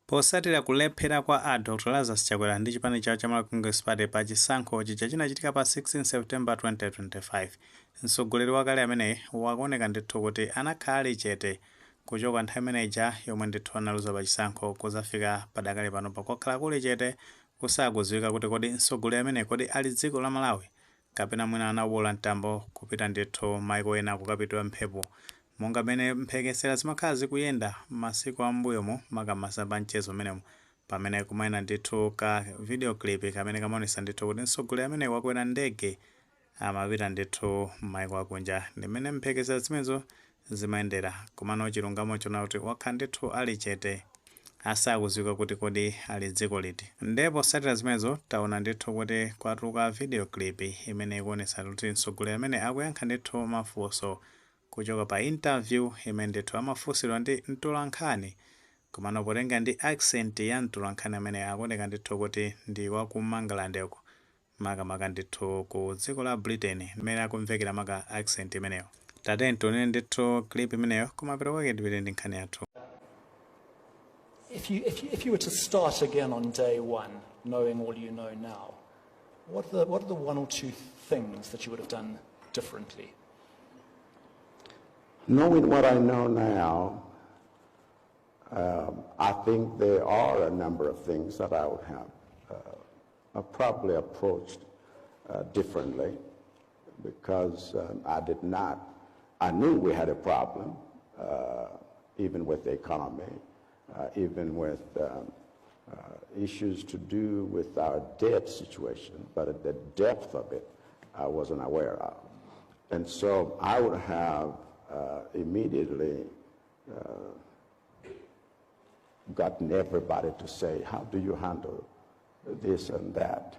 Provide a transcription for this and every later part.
Posatira kulephera kwa a Dr Lazarus Chakwera ndi chipani chawo cha Malawi Congress Party pa chisankho chija chinachitika pa 16 September 2025, mtsogoleri wakale ameneyi wakuoneka ndithu kuti anakhala ali chete kuchoka nthawi imene ija yomwe ndithu analuza pa chisankho kuzafika padakali pano. Pakokhala kuli chete, kusakudziwika kuti kodi mtsogoleri ameneyi kodi ali dziko la Malawi kapena mwina anabola mtambo kupita ndithu maiko ena kukapitira mphepo, monga mmene mphekesera zimakhala zikuyenda masiku ambuyomo, makamaka pa mchezo umenemo, pamene kumayenda ndithu ka video clip kamene kamaonesa ndithu kuti mtsogoleri amene wakwera ndege amapita ndithu maiko akunja, ndimene mphekesera zimenezo zimayendera. Komano chilungamo chona kuti wakhala ndithu ali chete, asakudziwika kuti kodi ali dziko liti. Ndipo posatira zimenezo taona ndithu kuti kwatuluka video clip imene ikuonesa kuti mtsogoleri amene akuyankha ndithu mafunso kuchoka pa interview imene ndithu amafunsidwa ndi mtolankhani. Komano potenga ndi accent ya mtolankhani amene akuoneka ndithu kuti ndi waku Mangalandeko, makamaka ndithu ku dziko la Britain, mmene akumvekera maka accent imeneyo. Tatiyeni tionere ndithu clip imeneyo, kumapeto kwake tipite ndi nkhani yathu. If you were to start again on day one, knowing all you know now, what are the one or two things that you would have done differently? Knowing what I know now, I think there are a number of things that I would have probably approached differently because I did not, I knew we had a problem, even with the economy, even with issues to do with our debt situation, but the depth of it I wasn't aware of. And so I would have immediately gotten everybody to say, "How do you handle this and that?"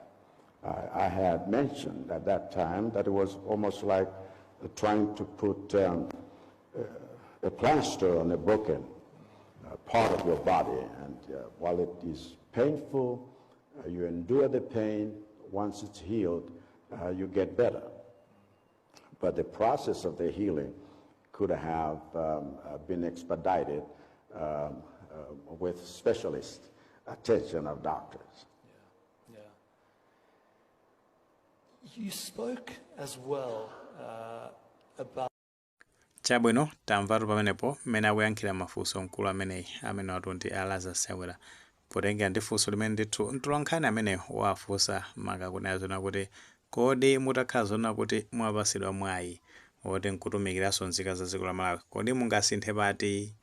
I had mentioned at that time that it was almost like trying to put a plaster on a broken part of your body. And while it is painful, you endure the pain. Once it's healed, you get better. But the process of the healing could have been expedited with specialist attention of doctors. Yeah. You spoke as well about Chabwino, tamvatu pamenepo mmene akuyankhira mafunso mkulu ameneyi, amene watu ndi a Lazarus Chakwera, potengera ndi funso limene ndithu mtolankhani ameneyo wafunsa, maka kunena zona kuti kodi mutakhala zona kuti mwapasidwa mwayi woti nkutumikiranso nzika za dziko la Malawi, kodi mungasinthe pati?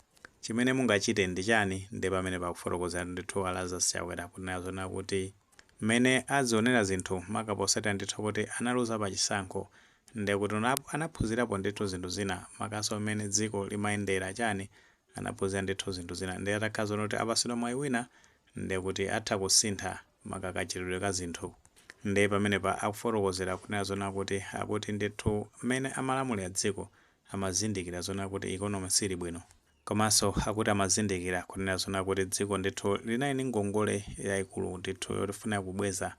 Chimene mungachite ndi chani? Ndi pamene pakufotokozera ndithu a Lazarus Chakwera kunena zona kuti mmene azionera zinthu, maka posatira ndithu kuti analuza pa chisankho, ndekuti anaphunzirapo ndithu zinthu zina, makaso mmene dziko limayendera chani, anaphunzira ndithu zinthu zina. Ndi atakhala zona kuti apasidwa mwayi wina, ndekuti atha kusintha maka kachitidwe ka zinthu. Ndi pamenepa akufotokozera kunena zona kuti akuti ndithu mmene amalamulira dziko amazindikira zona kuti economy sili bwino, komanso akuti amazindikira kunena zona kuti dziko ndithu linali ndi ngongole yayikulu ndithu yotifuna kubweza.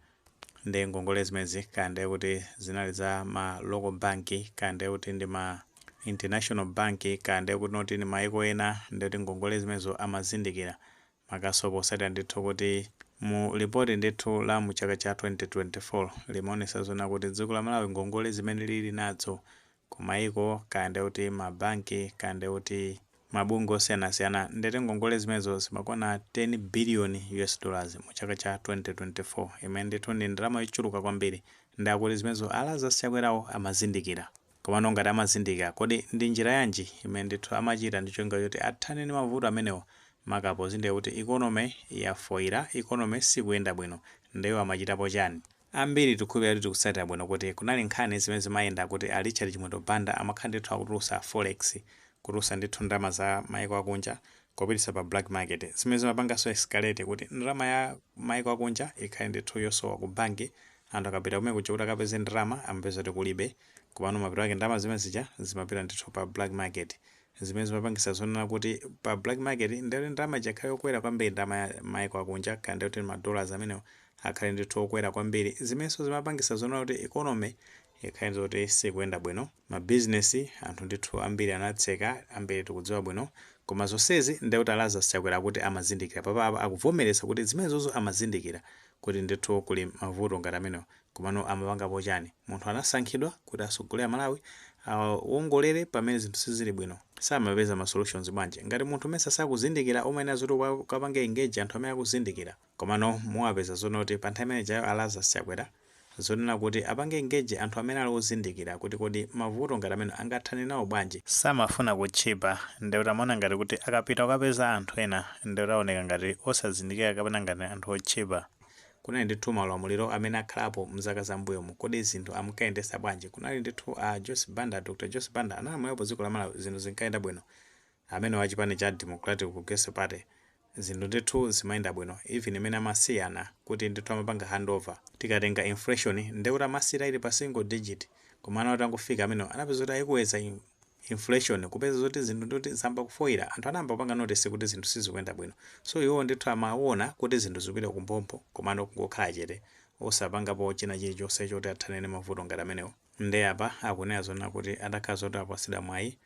Ndi ngongole zimenezi, kaya ndiye kuti zinali za ma local bank, kaya ndiye kuti ndi ma international bank, kaya ndiye kuti noti ndi maiko ena, ndiye kuti ngongole zimenezo amazindikira, makaso posatira ndithu kuti mu ripoti ndithu la mu chaka cha 2024 limaonesa zona kuti dziko la Malawi ngongole zimene lili nazo kumaiko, kaya ndiye kuti mabanki, kaya ndiye kuti mabungwe osiyanasiyana, ndete ngongole zimenezo zimakwana 10 billion US dollars mu chaka cha 2024, imene ndithu ndi ndalama yochuluka kwambiri. Ndi akuti zimenezo a Lazarus Chakwerawo amazindikira. Komano ngati amazindikira, kodi ndi njira yanji imene ndithu amachita ndi cholinga choti athane ndi mavuto amenewo, maka pozindikira kuti economy yafoira, economy sikuyenda bwino? Ndiyo amachitapo chani? Ambiri tikhulupirira kuti tikutsatira bwino kuti kunali nkhani zimene zimayenda kuti a Richard Chimwendo Banda amakhala ndithu akutulutsa forex, kutulutsa ndithu ndalama za maiko akunja kupititsa pa black market, zimene zimapanganso escalate kuti ndalama ya maiko akunja ikhale ndithu yosowa ku banki. Anthu akapita kumene kuja kuti akapeze ndalama, amapeza kuti kulibe. Komano mapeto ake ndalama zimene zija zimapita ndithu pa black market, zimene zimapangisa zonena kuti pa black market ndiyoti ndalama ija ikhale yokwera kwambiri, ndalama ya maiko akunja, kaya ndiyoti ma dollars amenewo akhale ndithu okwera kwambiri, zimenso zimapangisa zonena kuti economy ikhale zoti sikuyenda bwino. Mabizinesi anthu ndithu ambiri anatseka, ambiri tikudziwa bwino. Koma zonsezi ndekuti Lazarus Chakwera akuti amazindikira. Papapa akuvomereza kuti zimenezozo amazindikira kuti ndithu kuli mavuto ngati amenewo, komano amapangapo chani? Munthu anasankhidwa kuti asogolere Malawi, awongolere pamene zinthu sizili bwino, samapeza ma solutions bwanji? Ngati munthu mesa sakuzindikira, umayenera zoti ukapange engage anthu amene akuzindikira. Komano muwapeza zonoti pa nthawi imene jayo a Lazarus Chakwera, zonena kuti apange engage anthu amene ali ozindikira kuti kodi mavuto ngati amene angathane nawo bwanji, samafuna kutchipa. Ndekuti amaona ngati kuti akapita kukapeza anthu ena, ndekuti aoneka ngati osazindikira kapena ngati anthu otchipa. Kunali ndithu malamuliro amene akhalapo mzaka zambuyomu, kodi zinthu amkayendesa bwanji? Kunali ndithu a Joyce Banda, Dr Joyce Banda analamulirapo dziko la Malawi, zinthu zinkayenda bwino. Amene wa chipani cha Democratic Progressive Party, zinthu ndithu zimayenda bwino. Even imene amasiyana kuti ndithu amapanga handover, tikatenga inflation, ndekuti amasiyira ili pa single digit. Komano atangofika amene anapeza kuti ayikuweza inflation, kupeza zoti zinthu ndoti zamba kufoira, anthu anayamba kupanga notice kuti zinthu sizikuyenda bwino. So iwo ndithu amaona kuti zinthu zikupita kumpompho, komano kungokhala chete, osapangapo china chilichonse choti athane ndi mavuto ngati amenewo. Nde apa akunena zona kuti atakhala zoti apasidwa mwayi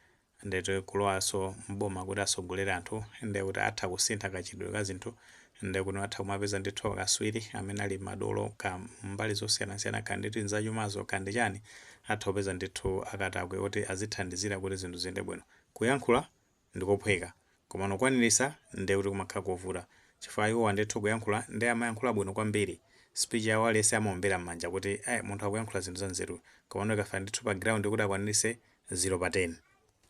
ndete kulowanso mboma kuti asogolere anthu, nde kuti atha kusintha kachidwe ka zinthu, nde kuti atha kumapeza ndithu akaswiri amene ali madolo ka mbali zosiyanasiyana, kandi ndithu nzachumazo kandi chani, atha kupeza ndithu akatakwe oti azithandizira kuti zinthu ziyende bwino. Kuyankhula ndikophweka, koma nokwanirisa nde kuti kumakhala kovuta, chifukwa iwowa ndithu kuyankhula ndi amayankhula bwino kwambiri. Speech yawo aliyense amaombera m'manja kuti munthu akuyankhula zinthu zanzeru, koma ikafika ndithu pa ground kuti akwanirise, 0 pa 10.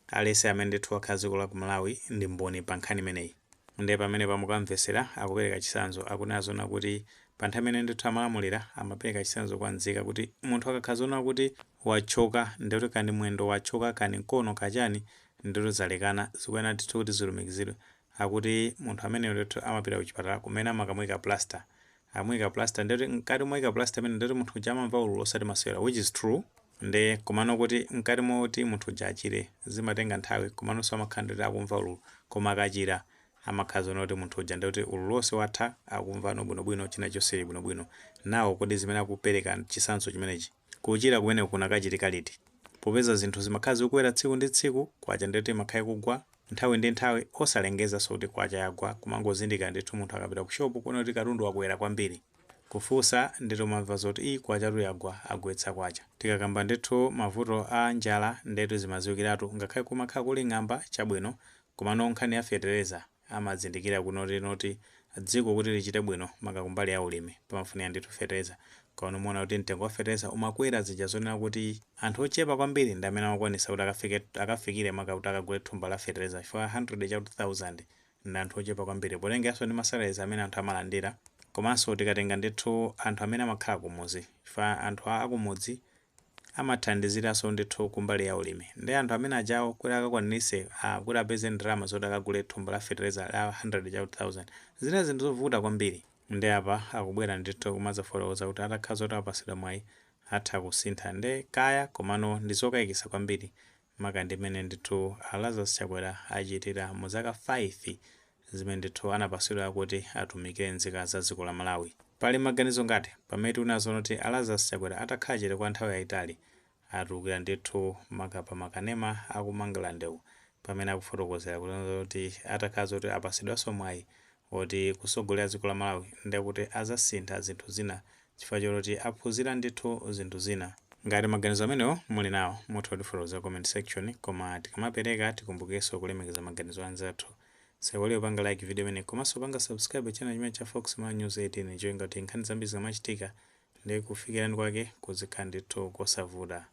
Aliyense amene ndithu wakhala dziko la ku Malawi ndi mboni pa nkhani imeneyi. Ndiye pamene pamukamvesera akupereka chitsanzo, akunena zona kuti pa nthawi imene ndithu amalamulira, amapereka chitsanzo kwa nzika kuti munthu akakhala zona kuti wachoka, ndikuti kandi mwendo wachoka, kandi mkono kachani, ndikuti zalekana, zikuyenera ndithu kuti zilumikizidwe. Akuti munthu ameneyo ndithu amapita kuchipatala kumene amakamuyika plaster. Amuyika plaster, ndikuti mkati moyika plaster imene, ndikuti munthu uja amamva ululu osati masewera, which is true. Nde komano kuti mkati moti munthu uja achire zimatenga nthawi, komanso amakhala ndikuti akumva ululu, koma akachira amakhala zona kuti munthu uja ndikuti ululu wonse watha, akumva bwinobwino, china chonse chili bwinobwino. Nawo kodi zimene akupereka chitsanzo chimenechi, kuchira kumene kunakachitika liti, popeza zinthu zimakhala zikukwera tsiku ndi tsiku? Kwacha ndikuti imakhala ikugwa nthawi ndi nthawi, osalengezanso kuti kwacha yagwa, kumangozindikira ndithu munthu akapita ku shopu kuona kuti katundu wakwera kwambiri. Kufunsa ndithu umamva zoti iyi kwachatu yagwa, agwetsa kwacha. Tikakamba ndithu mavuto a njala, ndetu zimaziwikiratu, ngakhale kumakhala kuli ng'amba chabwino, komano nkhani ya fetereza amazindikira kunoti noti dziko kuti lichite bwino, maka kumbali ya ulimi, pamafunika ndithu fetereza. Koma muona kuti mtengo wa fetereza umakwera zija zonena kuti anthu ochepa kwambiri ndi amene amakwanisa kuti akafikire maka kuti akagule thumba la fetereza, chifukwa 100 cha 2000 ndi anthu ochepa kwambiri, potengeranso ndi ma salaries amene anthu amalandira. Komanso tikatenga ndithu anthu amene amakhala kumuzi, chifukwa anthu akumudzi amathandiziranso ndithu kumbali ya ulimi, ndi anthu amene ajawo kuti akakwanirise kuti apeze ndalama zoti akagule thumba la fetereza la 100 cha 2000, zina zinthu zovuta kwambiri. Ndi apa akubwera ndithu kumadzafotokoza kuti atakhala zoti apasidwa mwayi atha kusintha nde kaya, komano ndi zokayikitsa kwambiri, maka ndi mmene ndithu a Lazarus Chakwera achitira mu zaka 5 zimene ndithu anapasidwa kuti atumikire nzika za dziko la Malawi. Pali maganizo ngati pamene tikuona kuti a Lazarus Chakwera atakhala chete kwa nthawi yayitali, atulukira ndithu maka pa makanema akumangira ndewu, pamene akufotokozera kuti atakhala zoti apasidwanso mwayi woti kusogolera dziko la Malawi, ndekuti azasintha zinthu zina, chifukwa choti aphunzira ndithu zinthu zina. Ngati maganizo amenewo muli nawo, mutha kutifotokoza comment section. Koma tikamapereka tikumbukenso kulemekeza maganizo anzathu. Saiwale kupanga like video imene, komanso panga subscribe channel chimene cha Fox Ma News 18, cholinga kuti nkhani zambiri zikamachitika ndi kufikirani kwake kuzikhala ndithu kosavuta.